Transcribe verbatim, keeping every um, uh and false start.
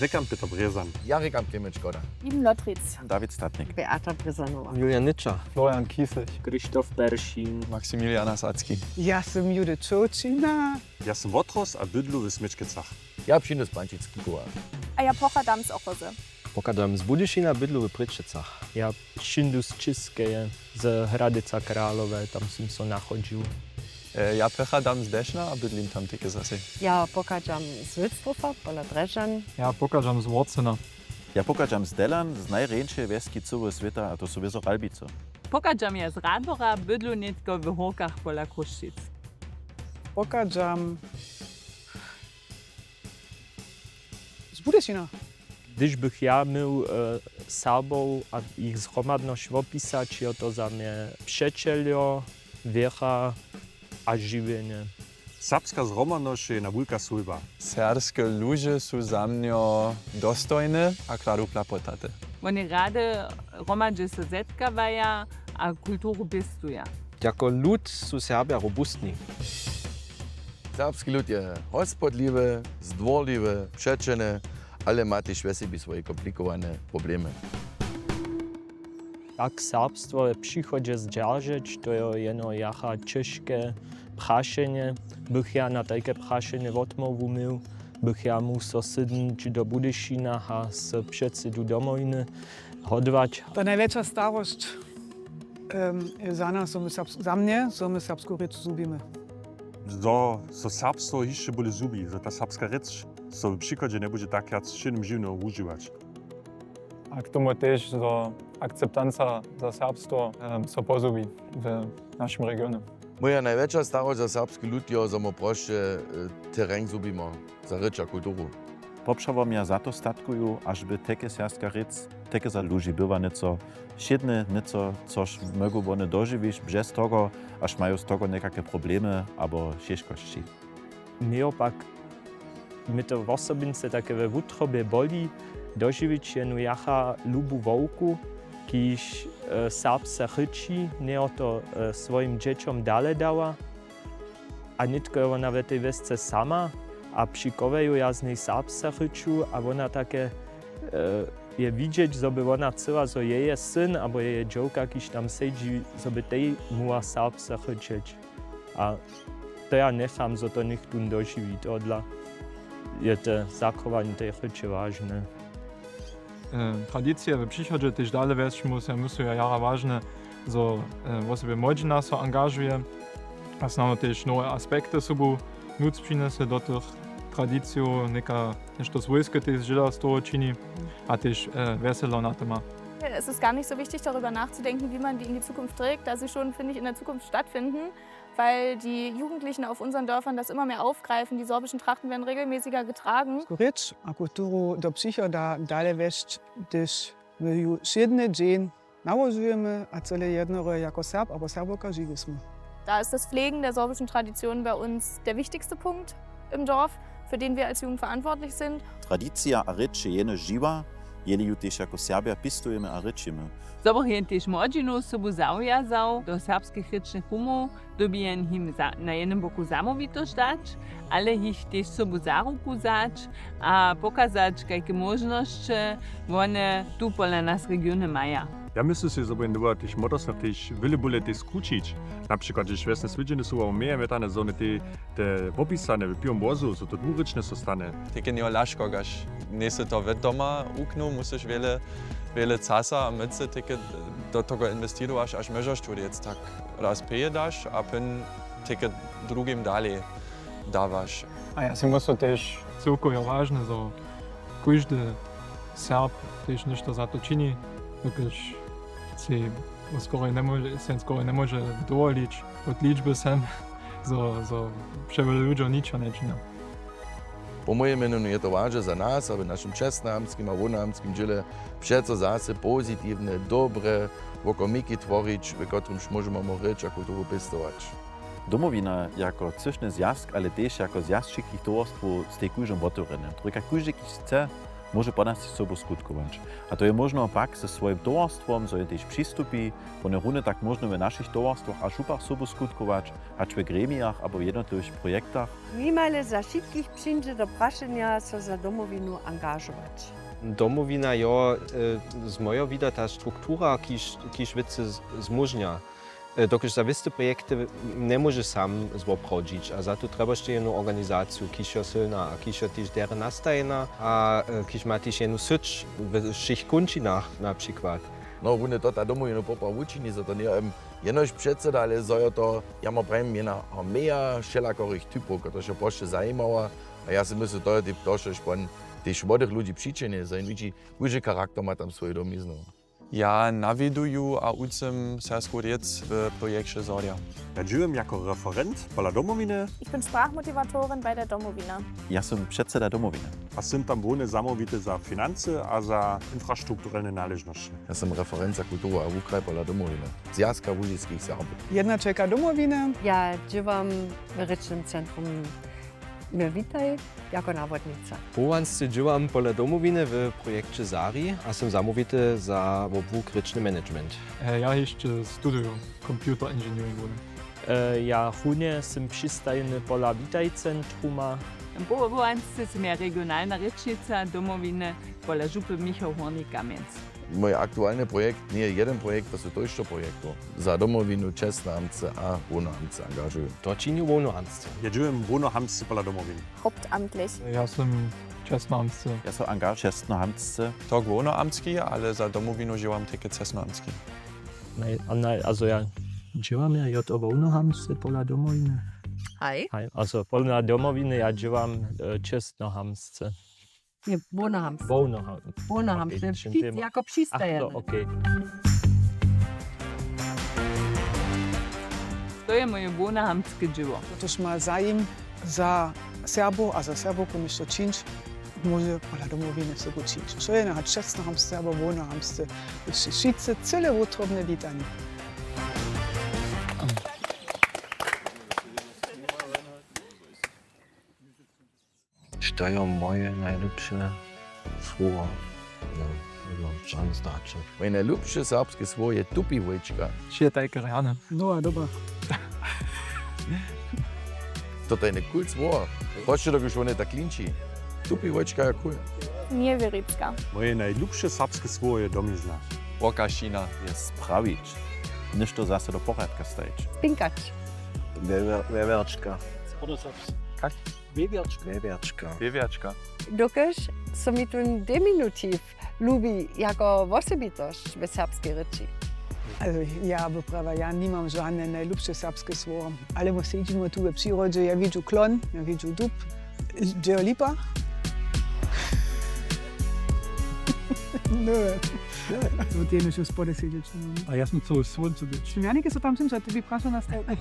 Rěkam Pětr Brězan. Ja rěkam Klemens Škoda. Iben Lotric. Dawid Statnik. Beata Brězanowa. Julian Nyča. Florian Kieslich. Krzysztof Peršin. Maksimilian Sacki. Ja sym Judith Čołćina. Ja sym wotrost a bydlu w Směčkecach. Ja přińdu z Pančic Kukowa. A ja pochadam z Ochozy. Pochadam z Budyšina, bydlu w Prěčecach. Ja přińdu z Čěskeje, z Hradyca Kralowe, tam sym so nachodźił. E, ja pochadam z Dešna a bydlim tam tež zasej. Ja pochadam z Wilsdruffa pola Drježdźan. Ja pochadam z Worcena. Ja pochadam z Delan, z najrjeńšeje wjeski cyłeho swěta, a to su wězo Ralbicy. Pochadam ja z Radworja, bydlu nětko w Hórkach pola Chrósćic. Pochadam z Budyšina. Hdyž bych ja měł, e, Serbow a jich zhromadnosć wopisać, jo to za mnje přećeljo, wěra a žiwjenje. Serbska zhromadnosć je jedna wulka swójba. Serbske ludźe su za mnje dostojne a kladu klapotaty. Woni rady hromadźe so zetkawaja a kulturu pěstuja. Jako lud su Serbja robustni. Serbski lud je hospodliwy, zdwórliwy, přećelny, ale ma tež wjesebje swoje komplikowane problemy. Jak serbstwo w přichodźe zdźeržeć, to je jeno jacha ćežke prašenje. Bych ja na tajke prašenje wotmołwu měł, bych ja móhł so sydnyć do Budyšina a so předsydu Domowiny hodłać. To je najwjetša starosć, em, za nas, zo my serbs-, za mnje, zo my serbsku rěč zhubimy. Zo, zo serbstwo hišće bóle zhubi, zo ta serbska rěč so w přichodźe njebudźe tak wjac w wšědnym žiwjenju wužiwać. A k tomu tež, zo akceptanca za serbstwo, em, so pozhubi w našim regionje. Moja najwjetša starosć za serbski lud je, zo my prosće, e, tereń zhubimy za rěč a kulturu. Popřałbym ja za to statkuju, hažby teke serbska rěc, teke za ludźi była něco wšědne, něco, což móhłby wone dožiwić bjez toho, haž mają z toho někake problemy abo ćežkosći. Mnje pak, mnje to wosobince take we wutrobje boli, dožiwić jenu jacha lubu wowku, kiž, e, serbsce rěči, njejo to, e, swojim dźěćom dale dała. A nětko je wona we tej wjesce sama a při kołeju ja z njej serbsce rěču a wona take, e, je widźeć, zo by wona chcyła, zo jeje syn abo jeje dźowka, kiž tam sedźi, zo by tej móhła serbsce rěčeć. A to ja njecham, zo to něchtó dožiwi. Tohodla je to zachowanje tej rěče wažne. E, tradicije w přichodźe tež dale wjesć, musu, musu ja jara wažne, zo, e, wosebje młodźina so angažuje a snano tež nowe aspekty sobu nutř přinjese do tych tradicijow, něka něšto swójske tež žela z toho čini a tež, e, wjeselo na to ma. Es ist gar nicht so wichtig, darüber nachzudenken, wie man die in die Zukunft trägt, da sie schon, finde ich, in der Zukunft stattfinden, weil die Jugendlichen auf unseren Dörfern das immer mehr aufgreifen. Die sorbischen Trachten werden regelmäßiger getragen. Rěč a kulturu do přichoda dale wjesć, hdyž my ju wšědny dźeń nałožujemy a cyle jednoho jako Serb abo Serbowka žiwismy. Da ist das Pflegen der sorbischen Tradition bei uns der wichtigste Punkt im Dorf, für den wir als Jugend verantwortlich sind. Tradicija a rěč je jeno žiwa, jeli ju tež jako Serbja pěstujemy a rěčimy. Zo bych jen tež młodźinu sobu zawjazał do serbskich rěčnych rumow, dyrbi jen jim za-, na jednym boku zamołwitosć dać, ale jich tež sobu za ruku wzać a pokazać, kajke móžnosće wone tu pola nas w regionje maja. Ja myslu sej, zo by jen dowolał tež młodostnach tež wjele bóle tež skrućić. Na přikład, hdźež wjesne swědźeny su abo meje mjetane, zo one te, te wopisane w piwom wozu, zo to dwurěčne so stane. Tež njeje lažko, kaž njejsy to wot doma wuknył, musyš wjele, wjele časa a mycy tež do toho inwestirować, haž móžeš tu rěc, tak raz pjeje daš a pón tež druhim dale dawaš. A ja sej myslu tež, cyłkowo je wažne, zo kóždy Serb tež něšto za to čini, dokelž sej skoraj njemóže, sej skoraj njemóže dowolić wot ličby sem, zo, zo přewjele ludźo ničo nječinja. Po mojim měnjenju je to wažne za nas, aby w našim čestnohamtskim a hłownohamtskim dźěle přeco zase pozitiwne, dobre wokomiki tworić, w kotrymž móžemy rěč a kulturu pěstować. Domowina jako třěšny zwjazk, ale tež jako zwjazk wšitkich towarstwow stej kóždym wotewrjene. Druka, kóždy, kiž chce, Móže ponadź sobu skutkować. A to je móžno pak ze swojim towarstwom, zo jim tež přistupi. Wone runje tak móžno w našich towarstwach a župach sobu skutkować, hač w gremijach abo w jednotliwych projektach. Nimale za wšitkich přińdźe do prašenja, so za Domowinu angažować. Domowina jo, e, z mojeho wida ta struktura, kiž, kiž wěcy z-, zmóžnja. E, dokelž za wěste projekty njemóže sam zwoprawdźić a za to trjebaš ty jednu organizaciju, kiž jo sylna a kiž jo tež derje nastajena a, e, kiž ma tež jednu syć we wšěch kónčinach na přikład. No, runje to ta Domowina poprawom wučini, zo to njeje, em, jenož předseda, ale zo jo to, ja mam prajim, jedna armeja wšelakorych typow, kotrež jo prosće zajimała. A ja sej myslim, to je typ to, štož pon tež młodych ludźi přićahni, zo jim widźi, kóždy charakter ma tam swoju domiznu. Ja nawjeduju a wučim serbsku rěc w projekće Zorja. Ja dźěłam jako referent pola Domowiny. Ich bin Sprachmotivatorin bei der Domowina. Ja sym předseda Domowiny. A sym tam hłowny zamołwity za financy a za infrastrukturelne naležnosće. Ja sym referent za kulturu a wukraj pola Domowiny Zwjazka łužiskich Serbow. Jednaćelka Domowiny. Ja dźěłam w rěčnym centrum Měr Witaj jako nawodnica. Powołansce dźěłam pola Domowiny w projekće Zari a sym zamołwity za wobłuk rěčny management. E, ja hišće studuju computer engineering runje. E, ja runje sym přistajeny pola Witaj-centruma. Powołansce sym ja regionalna rěčnica Domowiny pola župy Michał Hórnik-Kamjenc. Mój aktualny projekt njeje jedyn projekt, to su to hišće projekty. Za Domowinu, čestne hamtsce a hłowne hamtsce angažuju. To činju hłowne hamtsce. Ja dźěłam hłowne hamtsce pola Domowiny. Hauptamtlich. Ja sym čestne hamtsce. Ja sym angaž čestne hamtsce. To hłowne hamtski, ale za Domowinu dźěłam tajke čestne hamtski. Naj-, a naj-, also ja. Dźěłam ja jo to hłowne hamtsce pola Domowiny. Haj. Haj, also pola Domowiny ja dźěłam, e, čestne hamtsce. Nje, hłowne hamtsce. Hłowne ham-, hłowne hamtsce. Okej, při-, jako přistajene. Ach, to, okej. To je moje hłowne hamtske dźěło. Dokelž ma zajim za Serbow a za Serbowku něšto čińć, móže pola Domowiny sobu čińć. Što je na čestne hamtsce abo hłowne hamtsce, wšitcy cyle wotrobne witani. Što jo moje najlěpše słowo? No, no, žan značek. Moje najlubše serbske słowo je tupiwojčka. Wšě tajke rjane. No a dobra. To tajne cool słowo. Proč to, dokelž wone tak klinči? Tupiwojčka je cool. Njewěricka. Moje najlubše serbske słowo je domizna. Wokašina je sprawić. Něšto zase do porjadka stajić. Pinkać. Wjewer-, wjewerčka. Kak? Wjewerčka. Wjewerčka. Wjewerčka. Dokelž so mi tón diminutiw lubi jako wosebitosć w serbskej rěči. E, ja by prawa, ja nimam žane najlubše serbske słowo, ale my sedźimy tu we přirodźe, ja widźu klon, ja widźu dub, dźe jo lipa. No. Wot jenož spode sedźeć. A ja sym chcał w słońcu być. Sym Janike, so tam sym, że ty mi prašał na stajku.